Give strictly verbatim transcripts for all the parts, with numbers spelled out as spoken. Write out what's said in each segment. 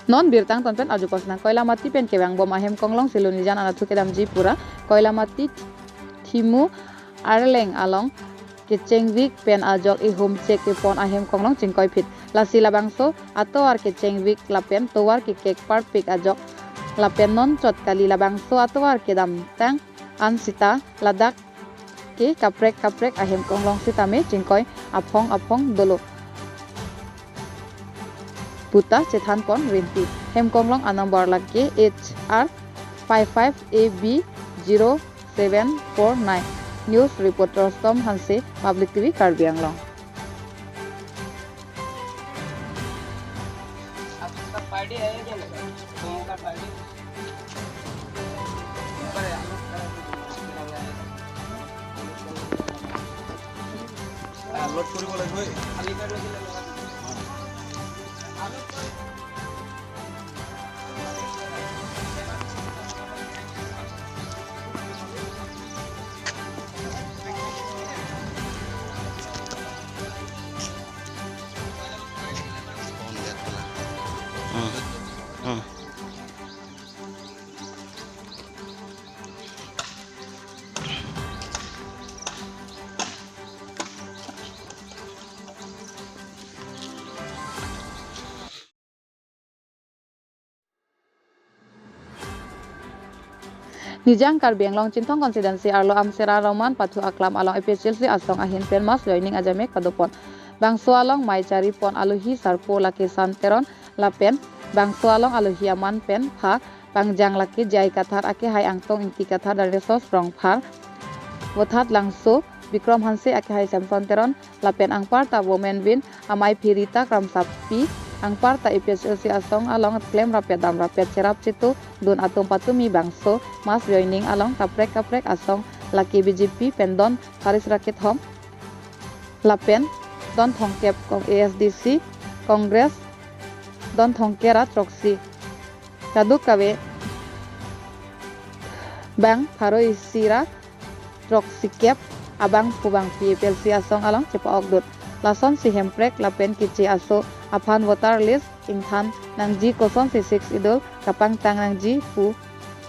Non birta angton pen arjupon sinang, Koilamati pen kevang bom ahem konglong si lun lijan anatthu kedamji pura Koilamati Thimu Arleng along kechengvik pen ajok ihum chek ipon ahem konglong chingkoiphit. Lasi labangso atovar kechengvik lapen tovar kekek parpik ajok lapen non chot kali labangso atovar kedamtang an sita ladak ke kaprek kaprek ahem konglong sitame chingkoi aphong aphong dolo puta chethanpon rinti. Hem konglong anumber lake H R five five A B zero seven four nine. News report Rustom Hanse, Public T V Karbi Anglong. Nijang Karbi Anglong Chinthong constituency arlo Amsera Roman pathu aklam along A P H L C asong ahin pen mass joining ajaimek padopon. Bangso along mei charipon alohi sarpo lake San Teron lapen bangso along alohi aman pen pha pangjang lake J I Kathar, akehai Angtong Ingti Kathar, Danesos Rongphar, Vothatlangso Bikrom Hanse, akehai Samson Teron, lapen anparta women wing amei Phirita Kramsapi, anparta A P H L C asong along klem rapet dam rapet cherap chitu dun atum patumi bangso mass joining along kaprek kaprek asong lake B J P pen don pharo isi ra kethom lapen don thomkep kong A S D C, Congress don thomkep ra throksi, kadokave bang pharo isi ra throksikep abang pu bangpi A P H L C asong along chepa-ok dun. Lasonsi hemprek lapen keche aso aphan voter list ingthan nangji, kosonsi Sixth Schedule kapangtang nangji pu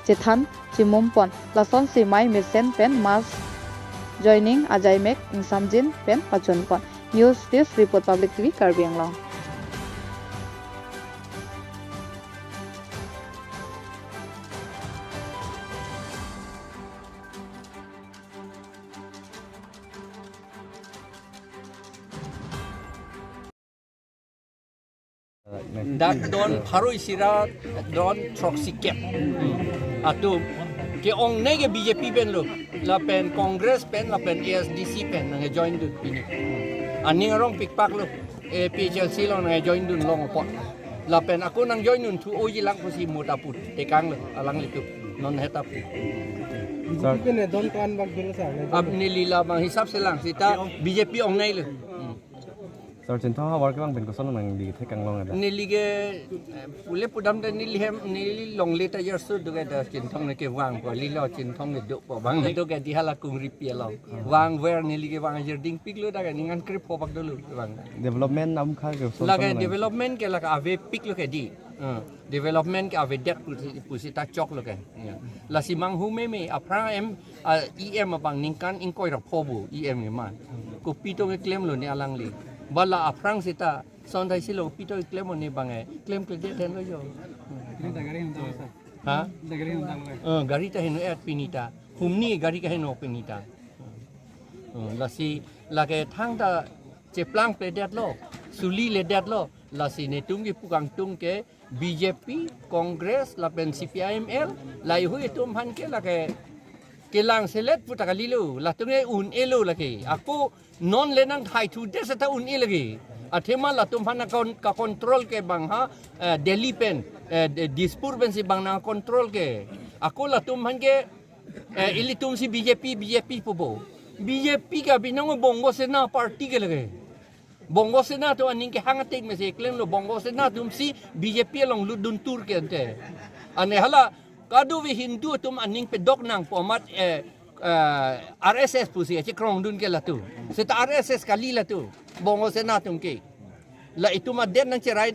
chethan chimumpon. Lasonsi mei mesen pen mass joining ajaimek ingsamjin pen pachunpon. News Desk Report, Public T V Karbi Anglong. Dak don pharo isi ra don throksikep atum ke-ongnei ke B J P pen lo, lapen Congress pen, lapen A S D C pen nangjoin dun pini. Aning arong pikpak lo, A P H L C along nangjoin dun long apot. Lapen ako nangjoin dun thu oji lang pusi mut aput tekang lo, alanglitum non het aput. Sir. Pen don ko-an bak dolo sir. Ab neli labang hisap selang sita B J P ongnei lo. Hmm. Sir, Chinthong havar kevang pen koson nangli thek kanglong ada? Neli ke, eh, pule pudam ta neli hem, neli longle ta jarso do ke da Chinthong ne kevang po, lilo Chinthong ne do po bang ne do ke di hala kungri pi along. Vangver neli kevang ajer dingpik lo da ke ningan krip po bak dolo vang. Development nam kha ke koson lake nang development ke lake avepik lo ke di. Eh, development ke avedet pusi, pusi ta chok lo ke. Ya. Lasi manghumeme aphrang em, ah, E M abang ningkan ingkoi ra pho bo E M eman. Kopi to keklem lo ne alangli. Bala aphrang seta son thai si lo kopi to keklem lo ne bang e. Klemkledet henlo jo. Ini ta gari henlo sir. Ha? Da gari henlo. Eh, gari ta heno et pini ta. Humni gari kaheno pini ta. Eh, lasi lake thangta cheplangpledet lo, suliledet lo, lasi netum kepu kangtung ke B J P, Congress, lapen C P I M L, laheihui atum aphan ke lake kelang selet pu ta kalilo, latum ke un-elo lake. Ako non le nangthaithudet seta un-e lake. Athema latum aphan akon-, ka-control ke bang ha, eh, Delhi pen, eh, Di-, Dispur pensi bang nang-control ke. Ako latum aphan ke, eh, ilitum si B J P, B J P pu bo. B J P ke abinong Bongo Sena party ke lake. Bongo Sena atum aning kehang atik mesi klem lo, Bongo Sena atum si B J P along lutdun tur ke ante. Ane hala kadokave Hindu atum aning pedok nangpo amat, eh, eh, R S S pusi chekrongdun ke latum. Seta R S S kali latum. Bongo Sena atum ke. La itum adet nangcherai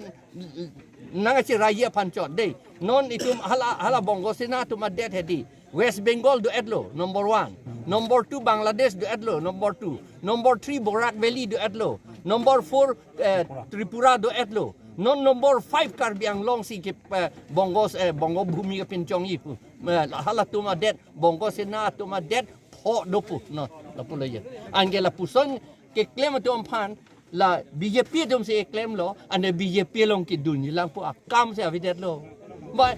Nang achi raji aphan chot dei. Non itum hala, hala Bongo Sena atum adet hedi. West Bengal do-etlo, number one. Number two, Bangladesh do-etlo, number two. Number three, Barak Valley do-etlo. Number four, eh, Tripura do-etlo. Non number five, Karbi Anglong si ke, eh, Bongo, eh, Bongo Bhumi ke pinchongji pu. Eh, halatum adet, Bongo Sena atum adet, pho do pu. No, lapulo ye. Anke lapuson keklem atum aphan, la B J P atum si klemlo, ane B J P along kedunji lang pu akam si avedetlo. Ba,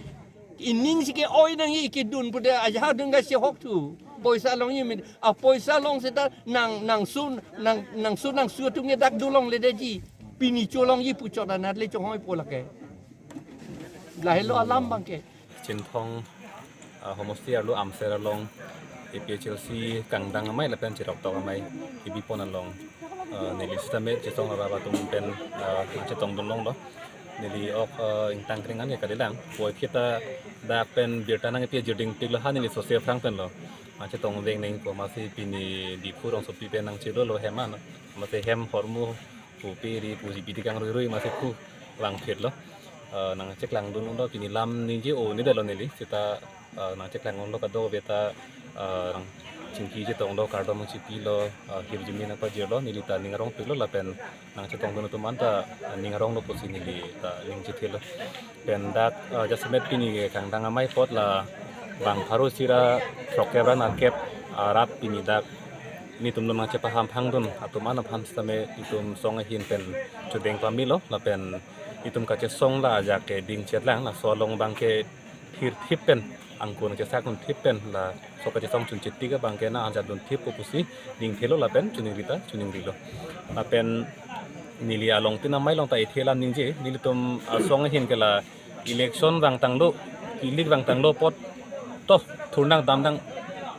ining si ke-oi nangji kedun pu de ajahak dun ga si hok thu. Poisa longji min, a poisa long seta nang, nangsun, nang, nangsun nangsu atum ke dak dun longledetji. Pini cholongji pu chot anat le chonghoi po lake. Lahelo alam abangke. Chinthong, ah, homosti arlo Amser along A P H L C kangdang amei lapen chiroktok amei kebipon along, ah, neli sitame chesong rara atum pen, ah, chetongdun longlo. Neli ok, ah, ingtang kring an ke kalilang. Poi kita dak pen birta nangpi ajirding piklo ha neli sose aphrang penlo. Ah, chetongvek nangpo amatsi pini Diphu rongsopi pen nangchilolo hem an. Amatsi hem hormu pupe ri puji piti kangruirui amatsi phu vangphitlo. Eh, nangcheklangdun longlo pini lam ningje-o-nedetlo neli. Seta, eh, nangcheklangdunlo kadokave ta, eh, nangchingki chetonglo kardom nangchipilo, eh, hirjume nangpajirlo neli ta ning arong piklo lapen nangchetongdun atum anta, eh, ning aronglo pusi neli ta ningchethelo. Pen dak, eh, jasemet pini kangdang amei apot la bang pharo isi ra throkkep ra nerkep arat pini dak nelitum along nangchepaham phangdun atum an aphan sitame itum song ahin pen chodeng pamelo lapen itum kachesong la ajak ke dingchetlang laso along abangke thirthip pen angkun chesakdunthip pen laso kachesong chunchetik abangke nang-arjapdunthip pu pusi ningthelo lapen choningrita choningrilo. Lapen neli along tin amei along ta ethe alam ningje nelitum asong ahin ke la election vangtanglo, kilik vangtanglo apot to thurnang damnang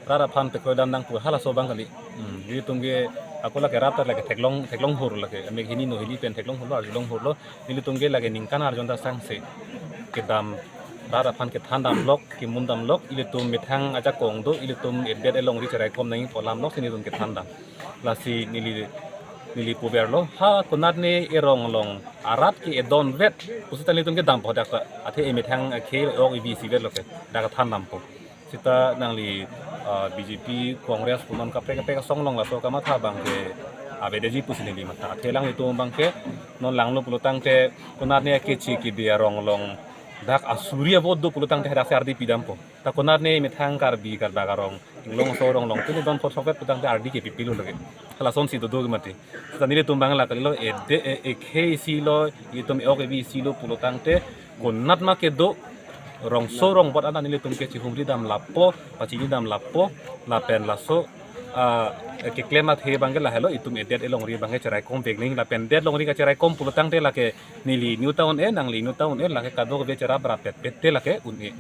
rat aphan pekroidamnang pu halaso abang kali. Hmm, nelitum ke ako lake rat ta lake theklong, theklong hur lake. Amek hini no hini pen theklong hurlo, arjulong hurlo. Nelitum ke lake ningkan arjon ta sangse kedam rat aphan kethan damlok, kemun damlok, ilitum methang ajakong do, ilitum edet elongri cheraikom nangji pu alam lok si nelitum kethan dam. Lasi neli, neli puverlo, ha konatne erong along arat ke-edonvet pusita nelitum kedampo dak ta, athe emethang akhei ok evi isivetlo ke dak than dampo. Sita nangli, ah, B J P, Congress pu non kaprek kaprek asong along laso kamatha abangke avedetji pusi neli matha. Athe alanglitum abangke non langlo pulotangte konatne akeche kebe arong along dak asuri avote do pulotangte hadak si ardi pidampo. Ta konatne methang Karbi Karbak arong inglong aso arong along pini don phot sokvet pulotangte ardi kepipilo lake. Halasonsi dodo ke mati. Sita nelitum abang la kalilo ede, e, ekhei isilo, itum e-ok evi isilo pulotangte konat ma kedo rongso rongbot anta nelitum ke chihumri dam lapo, pachini dam lapo, lapen laso, ah, keklem athe abangke lahelo itum edet elongri abangke cheraikomvek nangji lapen det longri kacheraikom pulotangte lake neli niuta un-e, nangli niuta un-e, lake kadokave cherap rapet pet te lake un-e.